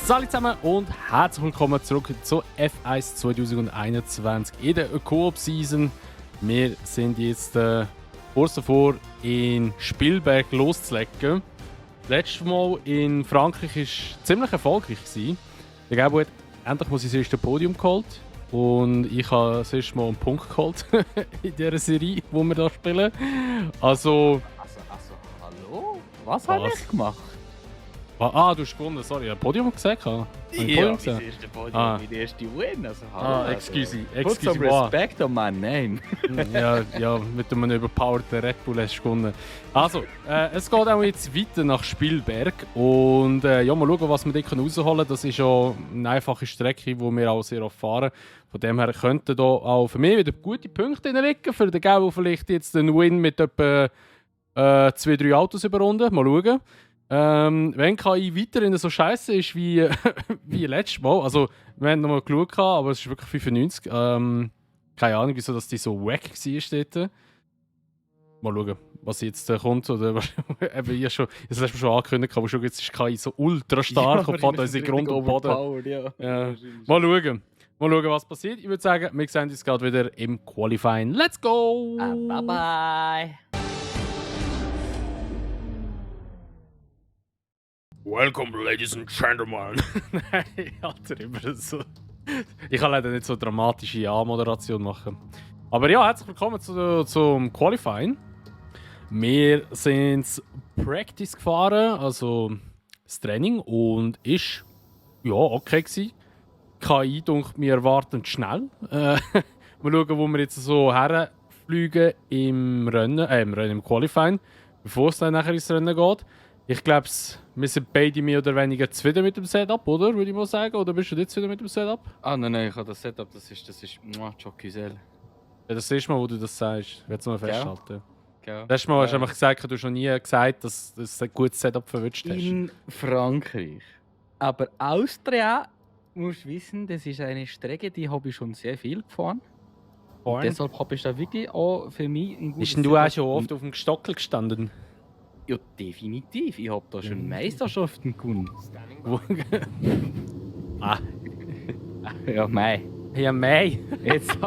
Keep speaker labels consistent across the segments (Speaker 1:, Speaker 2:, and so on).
Speaker 1: Salut zusammen und herzlich willkommen zurück zur F1 2021 in der Coop-Season. Wir sind jetzt kurz davor, in Spielberg loszulegen. Letztes Mal in Frankreich war ziemlich erfolgreich. Der Gabo hat endlich mal sein erstes Podium geholt. Und ich habe das erste Mal einen Punkt geholt in dieser Serie, die wir hier spielen. Also,
Speaker 2: hallo? Was habe ich gemacht?
Speaker 1: Du hast gewonnen, sorry. Ich habe ein Podium gesagt.
Speaker 2: Ja, mein erstes Podium, mein erster Win. Also, hallo.
Speaker 1: Excuse
Speaker 2: Put some respect on my name.
Speaker 1: ja, mit einem überpowerten Red Bull hast du gewonnen. Also, es geht auch jetzt weiter nach Spielberg. Und mal schauen, was wir dort rausholen können. Das ist ja eine einfache Strecke, die wir auch sehr oft fahren. Von dem her könnten da auch für mich wieder gute Punkte liegen. Für den Gabo vielleicht jetzt einen Win mit etwa 2-3 Autos überrunden. Mal schauen. Wenn KI weiterhin so scheiße ist wie letztes Mal, also wir haben nochmal geschaut, aber es ist wirklich 95. Keine Ahnung, wieso dass die so wack war dort. Mal schauen, was jetzt kommt. Oder eben, ich habe das letzte Mal schon angekündigt, aber schon jetzt ist KI so ultra stark und fährt unsere Grund und Boden. Ja. Mal schauen, was passiert. Ich würde sagen, wir sehen uns gerade wieder im Qualifying. Let's go!
Speaker 2: Bye bye!
Speaker 1: Welcome, ladies and gentlemen. Nein, Alter, immer so. Ich kann leider nicht so dramatische Anmoderation machen. Aber ja, herzlich willkommen zum Qualifying. Wir sind Practice gefahren, also das Training, und ist ja okay gewesen. KI denkt, wir erwarten schnell. Mal schauen, wo wir jetzt so herfliegen im Qualifying, bevor es dann nachher ins Rennen geht. Ich glaube, wir sind beide mehr oder weniger zufrieden mit dem Setup, oder? Würde ich mal sagen. Oder bist du nicht zufrieden mit dem Setup?
Speaker 2: Nein, ich habe das Setup, das ist Jockeysel.
Speaker 1: Ja, das erste Mal, wo du das sagst. Ich werde es mal festhalten.
Speaker 2: Ja.
Speaker 1: Das erste Mal hast du einfach gesagt, du hast noch nie gesagt, dass du ein gutes Setup verwünscht hast.
Speaker 2: In Frankreich. Aber Austria, musst du wissen, das ist eine Strecke, die habe ich schon sehr viel gefahren. Deshalb habe ich da wirklich auch für mich ein gutes
Speaker 1: Bist denn du auch schon oft auf dem Gestockel gestanden?
Speaker 2: Ja, definitiv. Ich habe da schon Meisterschaften gewonnen. Ja, mei.
Speaker 1: Ja, mei.
Speaker 2: Jetzt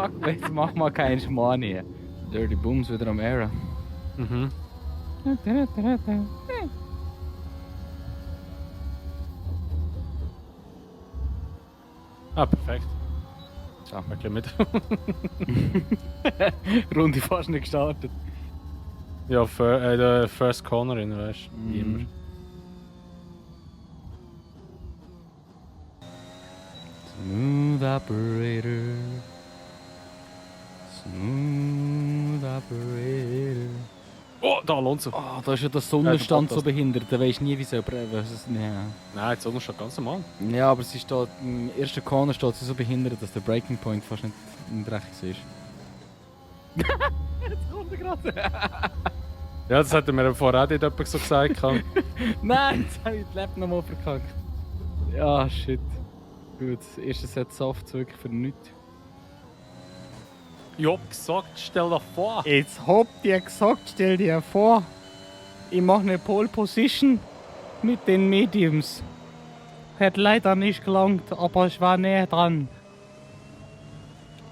Speaker 2: mach mal keinen Schmarrn hier. Dirty Booms wieder am Era.
Speaker 1: Mhm. Perfekt.
Speaker 2: So.
Speaker 1: Ein bisschen mit.
Speaker 2: Runde fast nicht gestartet.
Speaker 1: Ja, der First Corner rein, weißt du, wie immer.
Speaker 2: Smooth operator. Smooth operator.
Speaker 1: Oh, da Alonso.
Speaker 2: Da ist ja der Sonnenstand so behindert. Da weisst nie, wie so
Speaker 1: Nein, die Sonne steht ganz normal.
Speaker 2: Ja, aber sie steht, im ersten Corner steht sie so behindert, dass der Breaking Point fast nicht dreckig ist. Jetzt kommt er gerade.
Speaker 1: Ja, das hat mir vorher auch nicht jemand so gesagt.
Speaker 2: Nein, jetzt habe ich das Lab nochmal verkackt. Ja, shit. Gut, das erste Set Saft wirklich für nichts.
Speaker 1: Ich hab gesagt, stell dir vor.
Speaker 2: Jetzt habt ihr gesagt, stell dir vor, ich mache eine Pole Position mit den Mediums. Hat leider nicht gelangt, aber ich war näher dran.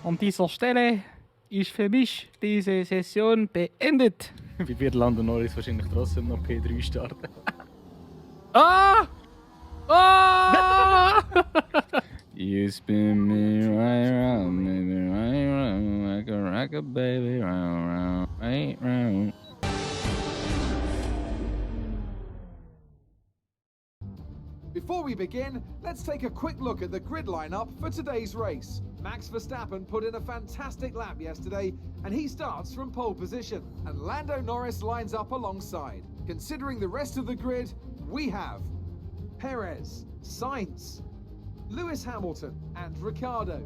Speaker 2: An dieser Stelle ist für mich diese Session beendet. Wie wird Lando Norris wahrscheinlich trotzdem noch P3 starten? You spin me right round, baby, right round, like a rocket, baby, round, round, right round.
Speaker 3: Before we begin, let's take a quick look at the grid lineup for today's race. Max Verstappen put in a fantastic lap yesterday, and he starts from pole position. And Lando Norris lines up alongside. Considering the rest of the grid, we have Perez, Sainz, Lewis Hamilton and Ricciardo,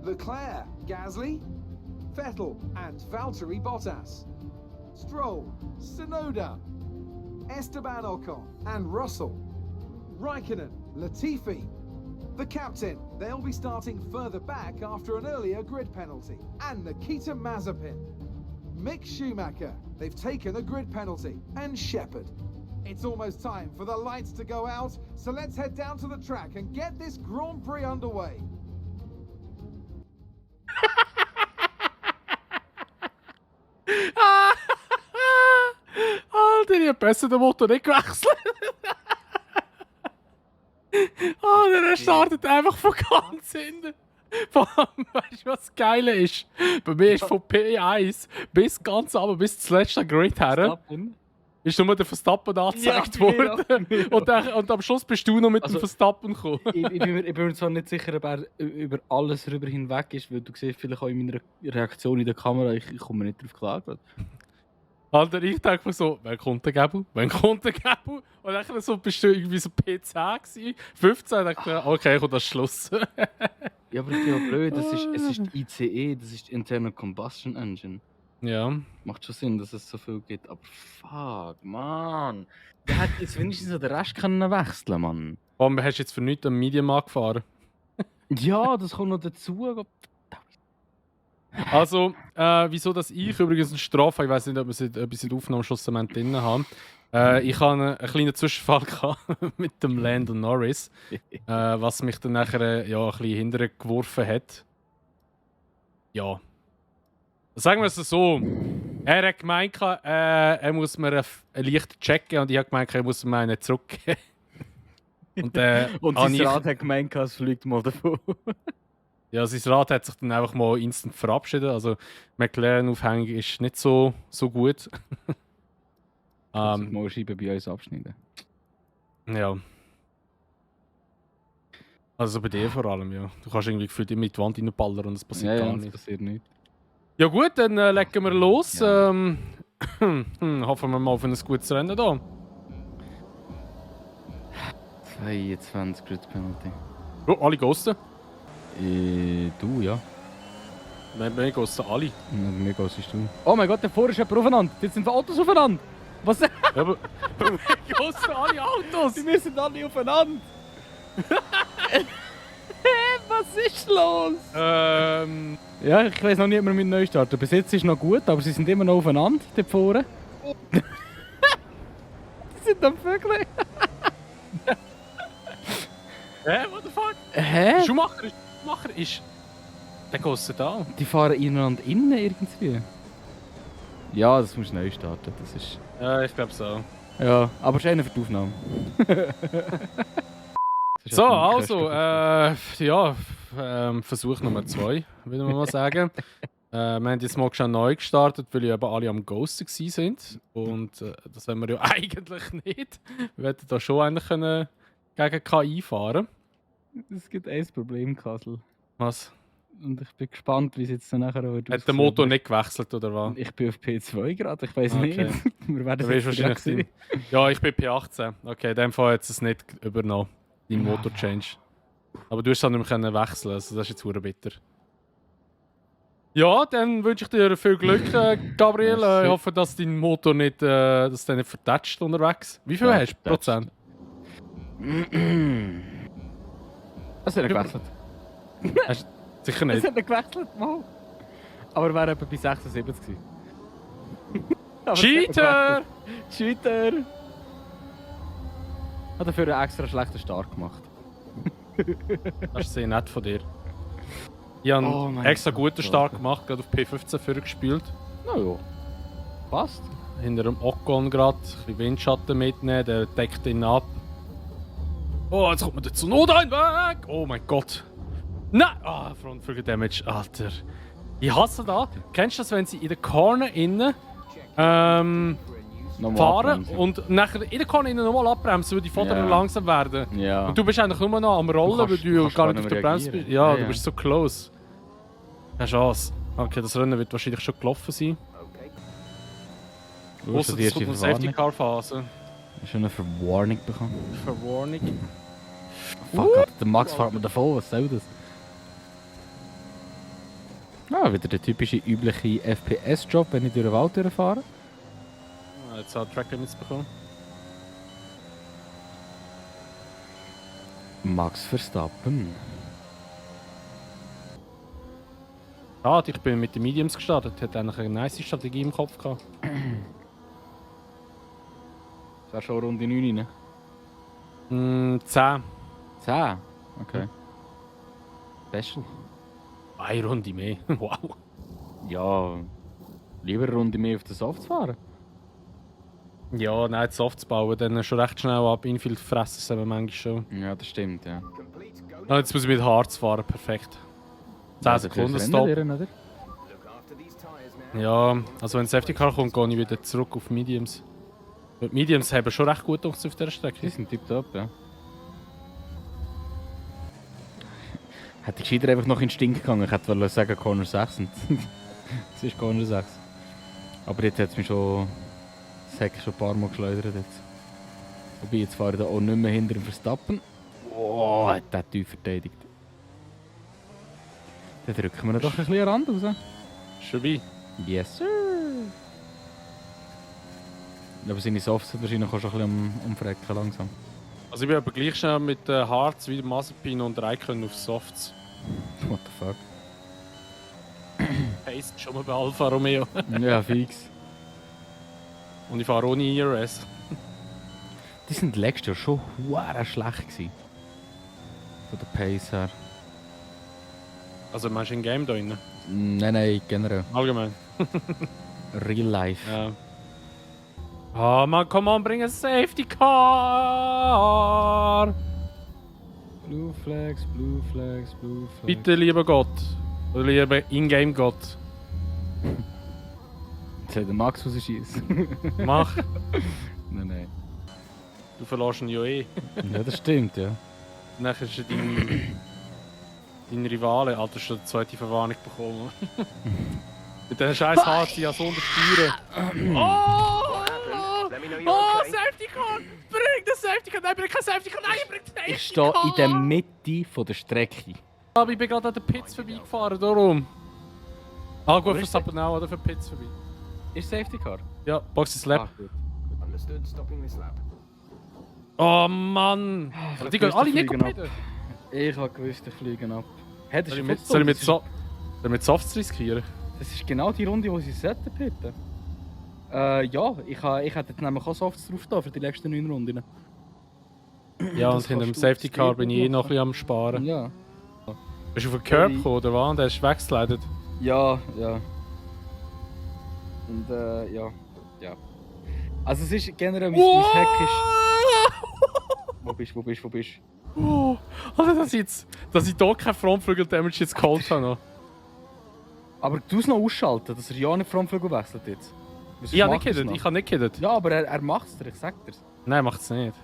Speaker 3: Leclerc, Gasly, Vettel and Valtteri Bottas, Stroll, Tsunoda, Esteban Ocon and Russell, Raikkonen, Latifi. The captain, they'll be starting further back after an earlier grid penalty. And Nikita Mazepin. Mick Schumacher, they've taken a grid penalty. And Shepard. It's almost time for the lights to go out, so let's head down to the track and get this Grand Prix underway.
Speaker 1: Alter, ich hab besser den Motor nicht gewechselt. Der startet einfach von ganz hinten. Vor allem, weißt du, was geil ist? Bei mir ist von P1 bis ganz runter, bis zum letzten Grid her, ist nur der Verstappen angezeigt worden. Und am Schluss bist du noch mit dem Verstappen gekommen.
Speaker 2: Ich bin mir zwar nicht sicher, ob er über alles darüber hinweg ist, weil du siehst vielleicht auch in meiner Reaktion in der Kamera, ich komme nicht drauf klar gerade.
Speaker 1: Alter, ich denke mir so, wann kommt der Gabel? Wann kommt der Gabel? Und dann so, bist du irgendwie so P10 gewesen, 15, und dachte ich, okay, kommt das Schluss.
Speaker 2: Ja, aber ich bin ja blöd, es ist die ICE, das ist die Internal Combustion Engine.
Speaker 1: Ja.
Speaker 2: Macht schon Sinn, dass es so viel gibt, aber fuck, Mann. Der hätte jetzt wenigstens den Rest können wechseln, Mann.
Speaker 1: Warum hast du jetzt für nichts am Mediamarkt gefahren?
Speaker 2: Ja, das kommt noch dazu.
Speaker 1: Also, wieso dass ich übrigens eine Strafe, ich weiß nicht, ob wir es in der Aufnahme schon drin haben. Ich hatte einen kleinen Zwischenfall gehabt mit dem Lando Norris, was mich dann nachher ja, ein bisschen hinterher geworfen hat. Ja. Sagen wir es so. Er hat gemeint, er muss mir einen Licht checken und ich habe gemeint, er muss mir einen zurückgeben. Und
Speaker 2: sein Rad hat gemeint, es fliegt mal davon.
Speaker 1: Ja, sein Rad hat sich dann einfach mal instant verabschiedet. Also McLaren-Aufhängung ist nicht so gut.
Speaker 2: Mal Scheibe bei uns abschneiden.
Speaker 1: Ja. Also bei dir vor allem, ja. Du kannst irgendwie gefühlt immer in die Wand reinballern und es passiert gar nichts.
Speaker 2: Passiert nicht.
Speaker 1: Ja gut, dann legen wir los.
Speaker 2: Ja.
Speaker 1: Hoffen wir mal auf ein gutes Rennen da.
Speaker 2: 22 Grid Penalty.
Speaker 1: Oh, alle ghosten?
Speaker 2: Du, ja.
Speaker 1: Wir ghosten alle.
Speaker 2: Mir ghostest du. Oh mein Gott, der vorne ist jemand aufeinander. Jetzt sind Autos aufeinander. Was?
Speaker 1: Ja, aber wir ghosten alle Autos.
Speaker 2: Wir sind alle aufeinander. Was ist los? Ja, ich weiß noch nicht, ob wir mit neu starten. Bis jetzt ist noch gut, aber sie sind immer noch aufeinander, dort vorne. Die sind am Vögeln.
Speaker 1: What the fuck?
Speaker 2: Hä?
Speaker 1: Schumacher ist... Der ghostet da.
Speaker 2: Die fahren ineinander innen irgendwie. Ja, das muss neu starten. Das ist...
Speaker 1: Ja, ich glaube so.
Speaker 2: Ja, aber schön für die Aufnahme.
Speaker 1: So, also, ja, Versuch Nummer 2, würde man mal sagen. Wir haben jetzt mal schon neu gestartet, weil eben alle am Ghosten sind. Und das wollen wir ja eigentlich nicht. Wir hätten da schon eigentlich können gegen KI fahren.
Speaker 2: Es gibt ein Problem, Kassel.
Speaker 1: Was?
Speaker 2: Und ich bin gespannt, wie es jetzt nachher wird.
Speaker 1: Hat der Motor nicht gewechselt, oder was?
Speaker 2: Ich bin auf P2 gerade, ich weiß
Speaker 1: Okay.
Speaker 2: nicht. Wir werden
Speaker 1: Du
Speaker 2: es
Speaker 1: wirst
Speaker 2: jetzt
Speaker 1: wahrscheinlich
Speaker 2: sehen.
Speaker 1: Ja, ich bin P18. Okay, in dem Fall hat es nicht übernommen, dein Motor-Change. Aber du hast es nicht mehr wechseln, also das ist jetzt verdammt bitter. Ja, dann wünsche ich dir viel Glück, Gabriel.
Speaker 2: Merci.
Speaker 1: Ich hoffe, dass dein Motor nicht, dass der nicht vertatscht unterwegs. Wie viel
Speaker 2: Ja,
Speaker 1: hast du? Prozent?
Speaker 2: Was hat er gewechselt?
Speaker 1: Sicher
Speaker 2: Was
Speaker 1: nicht.
Speaker 2: hat er gewechselt? Mal. Aber wäre etwa bei 76 gewesen. Aber es hat er
Speaker 1: Cheater!
Speaker 2: gewechselt. Cheater! Hat dafür einen extra schlechten Start gemacht.
Speaker 1: Das ist sehr nett von dir. Ich habe
Speaker 2: Oh
Speaker 1: einen
Speaker 2: mein
Speaker 1: extra
Speaker 2: Gott,
Speaker 1: guten Start gemacht, gerade auf P15 vorgespielt.
Speaker 2: Na ja. Passt.
Speaker 1: Hinter dem Ocon gerade, ein bisschen Windschatten mitnehmen, der deckt ihn ab. Oh, jetzt kommt mir der Tsunoda weg! Oh mein Gott! Nein! Ah, Frontflügel Damage, Alter. Ich hasse das. Kennst du das, wenn sie in der Corner innen fahren und nachher in der Corner innen nochmal abbremsen, weil die Vorderen
Speaker 2: Ja.
Speaker 1: langsam werden?
Speaker 2: Ja.
Speaker 1: Und du bist eigentlich nur noch am Rollen,
Speaker 2: kannst-
Speaker 1: weil du
Speaker 2: kannst
Speaker 1: gar
Speaker 2: gar
Speaker 1: nicht auf
Speaker 2: nicht
Speaker 1: der Bremse
Speaker 2: reagieren.
Speaker 1: bist. Ja,
Speaker 2: Ja,
Speaker 1: du
Speaker 2: ja.
Speaker 1: bist so close. Keine Chance. Okay, das Rennen wird wahrscheinlich schon gelaufen sein.
Speaker 2: Du hast
Speaker 1: Ausser
Speaker 2: die
Speaker 1: es kommt
Speaker 2: erste
Speaker 1: eine Safety
Speaker 2: Verwarnung.
Speaker 1: Car Phase.
Speaker 2: Hast du eine Verwarnung bekommen?
Speaker 1: Verwarnung.
Speaker 2: Fuck, Gott, der Max fährt mir davon, was soll das? Ah, wieder der typische, übliche FPS-Job, wenn ich durch den Wald durchfahre.
Speaker 1: Jetzt hat Track Limits bekommen.
Speaker 2: Max Verstappen.
Speaker 1: Ich bin mit den Mediums gestartet, hat eigentlich eine nice Strategie im Kopf gehabt.
Speaker 4: Wär schon Runde 9 rein.
Speaker 1: 10.
Speaker 4: 10? Okay. Special.
Speaker 1: Eine Runde mehr. Wow.
Speaker 4: Ja, lieber eine Runde mehr auf den Soft fahren.
Speaker 1: Ja, nein, Soft zu bauen, dann schon recht schnell ab. Infield fressen sie eben manchmal schon.
Speaker 4: Ja, das stimmt, ja.
Speaker 1: Ah, jetzt muss ich mit Harz fahren, perfekt. 10
Speaker 4: Ja,
Speaker 1: Sekunden
Speaker 4: das
Speaker 1: Stop.
Speaker 4: Rennen lernen, oder?
Speaker 1: Ja, also wenn Safety Car kommt, gehe ich wieder zurück auf Mediums. Die Mediums haben schon recht gut auf dieser
Speaker 4: Die
Speaker 1: Strecke.
Speaker 4: sind tipptopp, ja. Hätte ich gescheiter einfach noch Instinkt gegangen. Ich hätte sagen Corner 6 und es ist Corner 6. Aber jetzt hat es mich schon... Das Heck schon ein paar Mal geschleudert jetzt. Wobei, jetzt fahre ich da auch nicht mehr hinter dem Verstappen. Oh, hat der tief verteidigt. Dann drücken wir ihn doch ein bisschen an Rand raus.
Speaker 1: Schon wie?
Speaker 4: Yes, sir! Aber seine Softs sind wahrscheinlich auch schon ein bisschen am Frecken langsam.
Speaker 1: Also ich bin aber gleich schnell mit Harz wie Mazepin und Raikkonen auf Softs.
Speaker 4: What the fuck?
Speaker 1: Pace schon mal bei Alfa Romeo.
Speaker 4: Ja, fix.
Speaker 1: Und ich fahre ohne IRS.
Speaker 4: Die sind letztes Jahr schon huere schlecht gewesen. Von der Pace her.
Speaker 1: Also meinst du in Game da drin?
Speaker 4: Nein, generell.
Speaker 1: Allgemein.
Speaker 4: Real life.
Speaker 1: Ja. Ah, man, komm on, bring ein Safety Car!
Speaker 4: Blue Flags, Blue Flags, Blue Flags.
Speaker 1: Bitte, lieber Gott. Oder lieber Ingame Gott.
Speaker 4: Jetzt soll der Max rausschießen.
Speaker 1: Mach.
Speaker 4: Nein.
Speaker 1: Du verlässt ihn ja eh.
Speaker 4: Ja, das stimmt, ja.
Speaker 1: Nachher ist dein Rivale. Alter, hast du die zweite Verwarnung bekommen. Mit diesen scheiß HC ja so untersteuern. Oh! Oh, Safety Car! Bring den Safety Car! Nein, bring kein Safety Car! Nein, bring den Safety Car!
Speaker 4: Ich stehe in der Mitte von der Strecke.
Speaker 1: Aber ich bin gerade an den Pits vorbeigefahren, darum. Ah, gut, Verstappen auch, oder für Pits vorbei.
Speaker 4: Ist Safety Car?
Speaker 1: Ja, Box ist Lap.
Speaker 4: gut.
Speaker 1: Oh Mann!
Speaker 4: ich
Speaker 1: Die gehen
Speaker 4: wusste,
Speaker 1: alle nicht
Speaker 4: fliegen ab.
Speaker 1: pitten.
Speaker 4: Ich habe gewusst, ich fliege ab. Hey, das,
Speaker 1: Soll
Speaker 4: ist
Speaker 1: ich
Speaker 4: voll dumm.
Speaker 1: mit Softs riskieren?
Speaker 4: Das ist genau die Runde, wo sie sollten pitten. Ja, ich hätte jetzt nämlich auch Softs drauf da für die letzten 9 Runden.
Speaker 1: Ja, und
Speaker 4: Das
Speaker 1: hinter dem
Speaker 4: kannst du
Speaker 1: Safety Car
Speaker 4: straight
Speaker 1: bin ich eh noch ein
Speaker 4: machen.
Speaker 1: bisschen am Sparen.
Speaker 4: Ja.
Speaker 1: Bist du auf den Curb gekommen, oder was? Und der ist weggeslidet.
Speaker 4: Ja. Und ja. Also es ist generell mein Heck ist... Wo bist du?
Speaker 1: Oh, also dass ich hier keinen Frontflügel-Damage jetzt geholt habe. Noch.
Speaker 4: Aber du es noch ausschalten, dass er ja nicht Frontflügel wechselt jetzt.
Speaker 1: Ich habe nicht gehittet, ich habe nicht gehittet.
Speaker 4: Ja, aber er macht es dir, ich sag dir's.
Speaker 1: Nein, macht es nicht.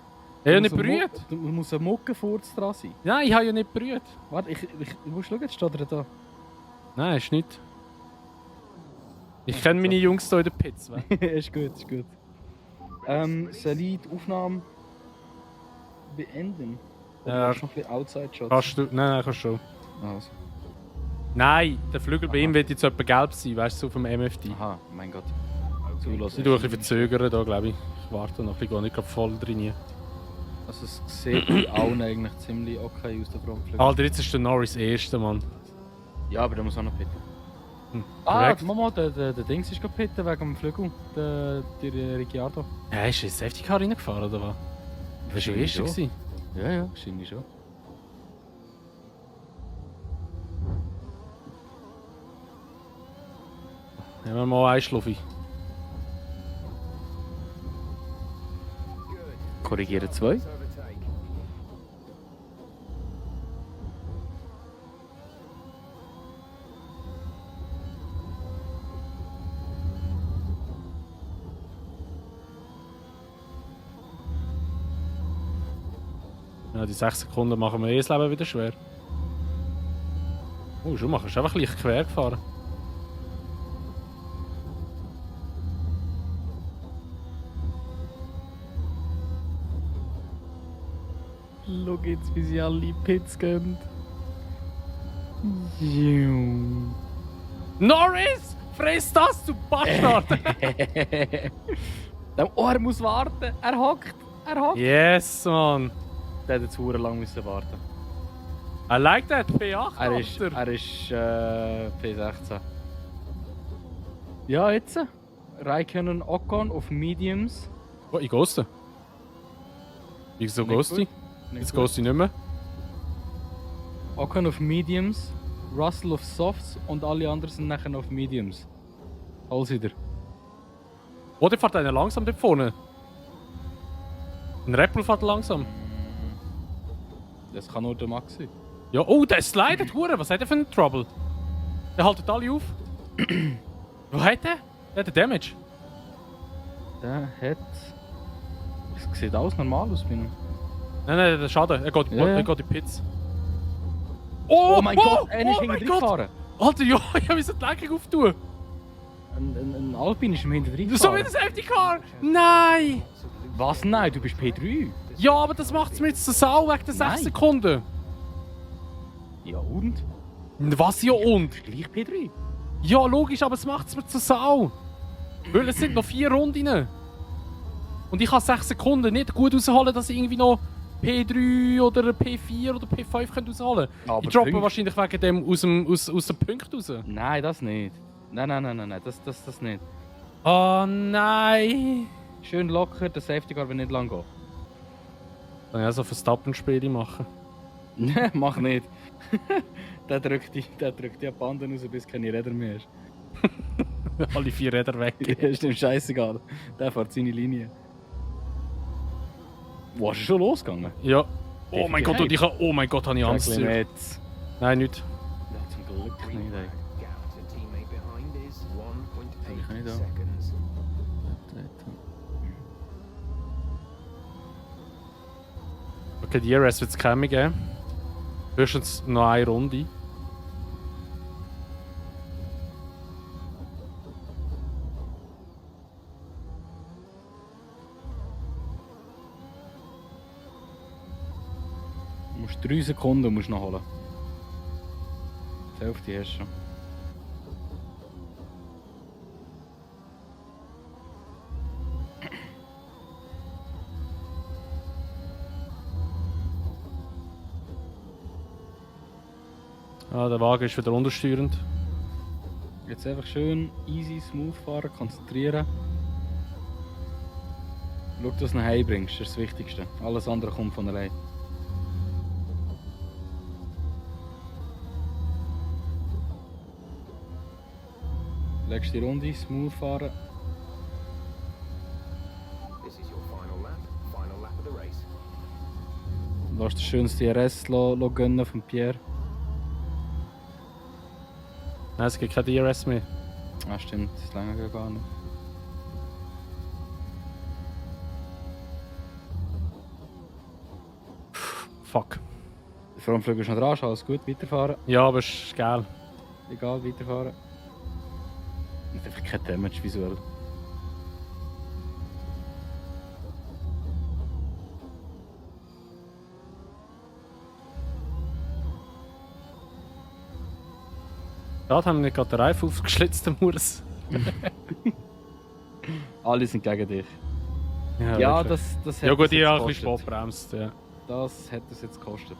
Speaker 1: Ich habe ja nicht berührt.
Speaker 4: Du musst ein Muckenfurz dran sein.
Speaker 1: Nein, ich habe ja nicht berührt.
Speaker 4: Warte, ich muss schauen, jetzt steht er da.
Speaker 1: Nein, ist nicht. Ich kenne meine Jungs hier in den Pits.
Speaker 4: Ist gut. Soll ich die Aufnahme beenden? Oder
Speaker 1: Ja.
Speaker 4: hast du noch ein bisschen Outside-Shots?
Speaker 1: Kannst du? Nein, kannst du schon.
Speaker 4: Also.
Speaker 1: Nein, der Flügel bei ihm wird jetzt etwa gelb sein, weißt du, so vom MFD.
Speaker 4: Aha, mein Gott.
Speaker 1: Ich tue ein bisschen verzögern da, glaube ich. Ich warte noch, ich gehe nicht gerade voll drin.
Speaker 4: Also es sieht bei allen eigentlich ziemlich okay aus, der Frontflügel.
Speaker 1: Alter, jetzt ist der Norris Erster, Mann.
Speaker 4: Ja, aber der muss auch noch pitten.
Speaker 1: Korrekt.
Speaker 4: Mama, der Dings ist gerade pitten wegen dem Flügel. Der Ricciardo.
Speaker 1: Ja, ist er in Safety Car reingefahren, oder was? Das war schon Erster gewesen.
Speaker 4: Ja, wahrscheinlich schon.
Speaker 1: Nehmen wir mal einen Schluffi.
Speaker 4: Korrigieren 2.
Speaker 1: Ja, die 6 Sekunden machen mir eh das Leben wieder schwer. Oh, Schumacher ist einfach leicht quer gefahren.
Speaker 4: Schau jetzt, wie sie alle in Pits gehen.
Speaker 1: Norris! Friss das, du Bastard!
Speaker 4: Oh, er muss warten. Er hockt.
Speaker 1: Yes, man!
Speaker 4: Der hat jetzt verdammt lang müssen warten.
Speaker 1: I like that, P8,
Speaker 4: Er ist P16. Ja, jetzt. Raikkonen Ocon auf Mediums.
Speaker 1: Oh, ich ghoste. Wieso
Speaker 4: Nicht
Speaker 1: Ghosty?
Speaker 4: Nicht
Speaker 1: Jetzt
Speaker 4: gut.
Speaker 1: Ghosty nicht mehr.
Speaker 4: Ocon auf Mediums, Russell auf Softs und alle anderen sind nachher auf Mediums. Alles wieder.
Speaker 1: Oder fährt einer langsam dort vorne? Ein Red Bull fährt langsam.
Speaker 4: Das kann nur der Max sein.
Speaker 1: Ja, oh, der slidet, hure. Was hat er für einen Trouble? Der haltet alle auf. Was hat der? Der hat Damage.
Speaker 4: Der hat... Es sieht alles normal aus bei ihm.
Speaker 1: Nein, der Schade. Er geht,
Speaker 4: Ja, ja.
Speaker 1: er geht in die Pits.
Speaker 4: Oh mein Gott, einer ist
Speaker 1: oh
Speaker 4: hinten
Speaker 1: mein
Speaker 4: drin
Speaker 1: Gott!
Speaker 4: gefahren.
Speaker 1: Alter, ja, ich hab die Lenkung auftun.
Speaker 4: Ein Alpine ist ihm hinten drin
Speaker 1: So
Speaker 4: gefahren.
Speaker 1: wie das Safety Car. Nein!
Speaker 4: Was? Nein, du bist P3.
Speaker 1: Ja, aber das macht's mir jetzt zur Sau wegen der 6
Speaker 4: Nein.
Speaker 1: Sekunden.
Speaker 4: Ja und?
Speaker 1: Was ja und?
Speaker 4: Gleich P3.
Speaker 1: Ja, logisch, aber es macht's mir zur Sau. Weil es sind noch 4 Runden. Und ich kann 6 Sekunden nicht gut rausholen, dass ich irgendwie noch P3 oder P4 oder P5 rausholen kann.
Speaker 4: Aber
Speaker 1: Ich droppe
Speaker 4: Punkte.
Speaker 1: wahrscheinlich wegen dem aus den Punkten raus.
Speaker 4: Nein, das nicht. Nein, das nicht.
Speaker 1: Oh nein!
Speaker 4: Schön locker, der Safety Car will nicht lang gehen.
Speaker 1: Dann ja so Verstappen-Spiele machen.
Speaker 4: Nein, mach nicht. der drückt die Banden raus, bis keine Räder mehr ist.
Speaker 1: Alle 4 Räder weg.
Speaker 4: Ist dem scheißegal. Der fährt seine Linie. Wo ist er schon losgegangen?
Speaker 1: Ja. Oh mein Gott, und ich habe... Oh mein Gott, habe ich Angst.
Speaker 4: Eigentlich
Speaker 1: Ja,
Speaker 4: nicht.
Speaker 1: nein, nicht.
Speaker 4: Ja, zum Glück nicht, ey.
Speaker 5: Gap to teammate behind is
Speaker 4: Ich kann
Speaker 5: 1.8
Speaker 4: nicht auch.
Speaker 5: seconds.
Speaker 1: Okay, die DRS wird es keine geben. Höchstens noch eine Runde.
Speaker 4: Du musst 3 Sekunden musst noch holen. Die Hälfte hast du schon.
Speaker 1: Ah, der Wagen ist wieder untersteuernd.
Speaker 4: Jetzt einfach schön easy, smooth fahren, konzentrieren. Schau, dass du ihn heimbringst, das ist das Wichtigste. Alles andere kommt von allein. Legst die Runde, smooth fahren.
Speaker 5: This is your final lap of the race.
Speaker 4: Lass das schönes DRS gönnen von Pierre.
Speaker 1: Nein, es gibt kein DRS mehr.
Speaker 4: Ah stimmt, das länger gar nicht.
Speaker 1: Fuck.
Speaker 4: Der Frontflügel ist noch dran, ist alles gut, weiterfahren.
Speaker 1: Ja, aber es ist geil.
Speaker 4: Egal, weiterfahren. Und einfach kein Damage visuell.
Speaker 1: Gerade haben wir nicht gerade den Reifen aufgeschlitzt, der Murs.
Speaker 4: Alle sind gegen dich. Ja,
Speaker 1: wirklich.
Speaker 4: das
Speaker 1: Ja
Speaker 4: hat
Speaker 1: gut,
Speaker 4: es
Speaker 1: ich
Speaker 4: jetzt
Speaker 1: habe ein bisschen
Speaker 4: gekostet.
Speaker 1: spät bremst, ja.
Speaker 4: Das hat es jetzt gekostet.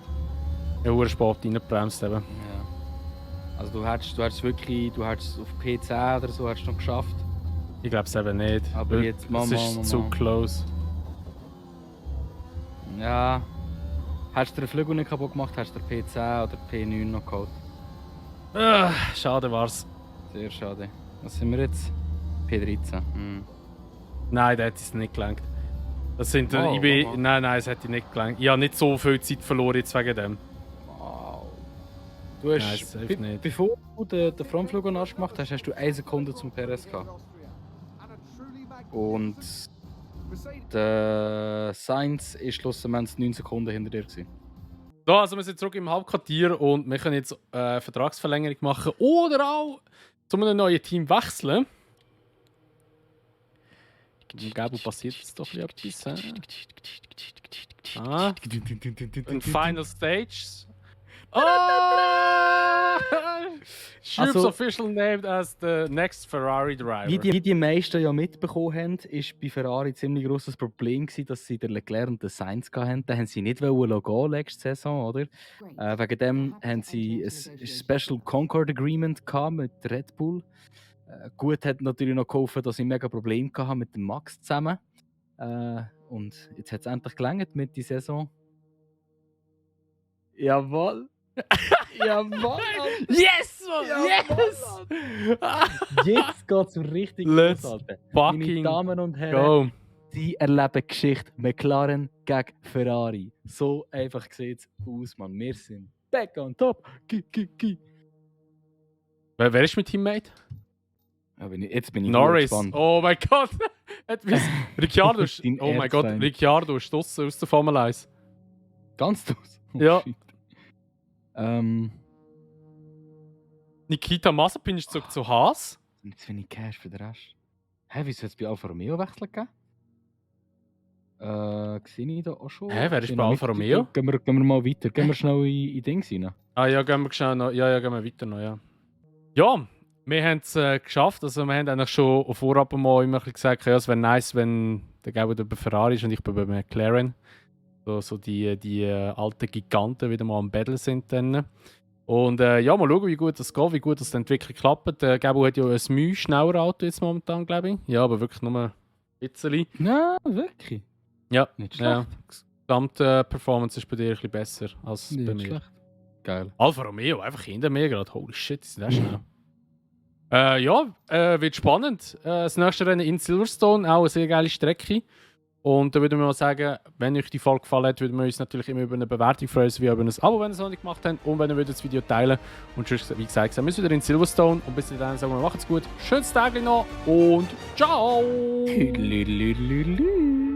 Speaker 1: Ich habe spät reingebremst eben.
Speaker 4: Ja. Also du hättest auf P10 oder so hättest du noch geschafft.
Speaker 1: Ich glaube es eben nicht.
Speaker 4: Aber
Speaker 1: weil
Speaker 4: jetzt,
Speaker 1: es
Speaker 4: Mama,
Speaker 1: ist
Speaker 4: Mama.
Speaker 1: zu close.
Speaker 4: Ja. Hättest du den Flügel nicht kaputt gemacht, hättest du den P10 oder P9 noch geholt.
Speaker 1: Schade war's.
Speaker 4: Sehr schade. Was sind wir jetzt? P13. Hm.
Speaker 1: Nein, der hat es nicht gelangt. Das sind,
Speaker 4: Oh,
Speaker 1: ich bin,
Speaker 4: wow.
Speaker 1: nein, es hätte nicht gelangt. Ich habe nicht so viel Zeit verloren jetzt wegen dem.
Speaker 4: Wow. Du
Speaker 1: Nein,
Speaker 4: hast,
Speaker 1: safe nicht.
Speaker 4: bevor du den Frontflügel nass gemacht hast, hast du 1 Sekunde zum Perez gehabt. Und der Sainz ist schlussendlich 9 Sekunden hinter dir gewesen.
Speaker 1: So, also wir sind zurück im Hauptquartier und wir können jetzt Vertragsverlängerung machen oder auch zu einem neuen Team wechseln. Im Gabo passiert jetzt doch wieder etwas. Ah, und Final Stage. Ah! Schubs
Speaker 4: Also-
Speaker 1: official named as the next Ferrari driver.
Speaker 4: Wie die meisten ja mitbekommen haben, war bei Ferrari ein ziemlich grosses Problem, dass sie den Leclerc und den Sainz hatten. Den haben sie nicht gehen letzte Saison, oder? Wegen dem haben sie ein Special Concord Agreement gehabt mit Red Bull. Gut hat natürlich noch geholfen, dass sie mega Probleme hatten mit dem Max zusammen. Und jetzt hat es endlich gelangt mit der Saison. Jawohl! Jawohl!
Speaker 1: Yes, Mann!
Speaker 4: Jawohl,
Speaker 1: Yes!
Speaker 4: Jetzt geht es richtig
Speaker 1: Let's
Speaker 4: los, Alter. Meine
Speaker 1: fucking
Speaker 4: Damen und Herren,
Speaker 1: go!
Speaker 4: Sie erleben Geschichte McLaren gegen Ferrari. So einfach sieht es aus, Mann. Wir sind back on top.
Speaker 1: Wer ist mein Teammate?
Speaker 4: Jetzt bin ich
Speaker 1: Norris.
Speaker 4: gespannt.
Speaker 1: Oh mein Gott! Ricciardo ist...
Speaker 4: Dein
Speaker 1: Oh mein Gott,
Speaker 4: Erzfeind.
Speaker 1: Ricciardo ist draussen aus der Formel 1.
Speaker 4: Ganz aus. Oh,
Speaker 1: Ja.
Speaker 4: shit.
Speaker 1: Nikita Mazepin ist zurück zu Haas.
Speaker 4: Jetzt finde ich Cash für den Rest. Hä, wieso hat es bei Alfa Romeo Wechsel gegeben? Sehe ich da auch schon?
Speaker 1: Hä, wer ist
Speaker 4: Bin
Speaker 1: bei
Speaker 4: noch
Speaker 1: Alfa
Speaker 4: nicht-
Speaker 1: Romeo?
Speaker 4: Gehen wir mal weiter. Gehen wir schnell in Dings rein.
Speaker 1: Ah ja, gehen wir schnell noch. Ja, gehen wir weiter noch, ja. Ja, wir haben es geschafft. Also wir haben eigentlich schon vorab mal immer ein bisschen gesagt, ja, es wäre nice, wenn der Gabo bei Ferrari ist und ich bin bei McLaren. So die alten Giganten wieder mal am Battle sind dann. Und ja, mal schauen, wie gut das geht, wie gut das die Entwicklung klappt. Der Gabo hat ja ein Mühe schneller Auto jetzt momentan, glaube ich. Ja, aber wirklich nur ein bisschen.
Speaker 4: Nein, wirklich.
Speaker 1: Ja,
Speaker 4: Nicht
Speaker 1: ja.
Speaker 4: schlecht.
Speaker 1: Die gesamte Performance ist bei dir ein bisschen besser als
Speaker 4: Nicht
Speaker 1: bei mir.
Speaker 4: schlecht. Geil.
Speaker 1: Alfa Romeo, einfach hinter mir gerade. Holy shit, die sind echt schnell. Wird spannend. Das nächste Rennen in Silverstone, auch eine sehr geile Strecke. Und da würde ich mal sagen, wenn euch die Folge gefallen hat, würden wir uns natürlich immer über eine Bewertung freuen, wie über ein Abo, wenn ihr es noch nicht gemacht habt. Und wenn ihr das Video teilen und sonst, wie gesagt, sehen wir uns wieder in Silverstone. Und bis dahin sagen wir, macht's gut, schönes Tag noch und ciao!
Speaker 4: Lü.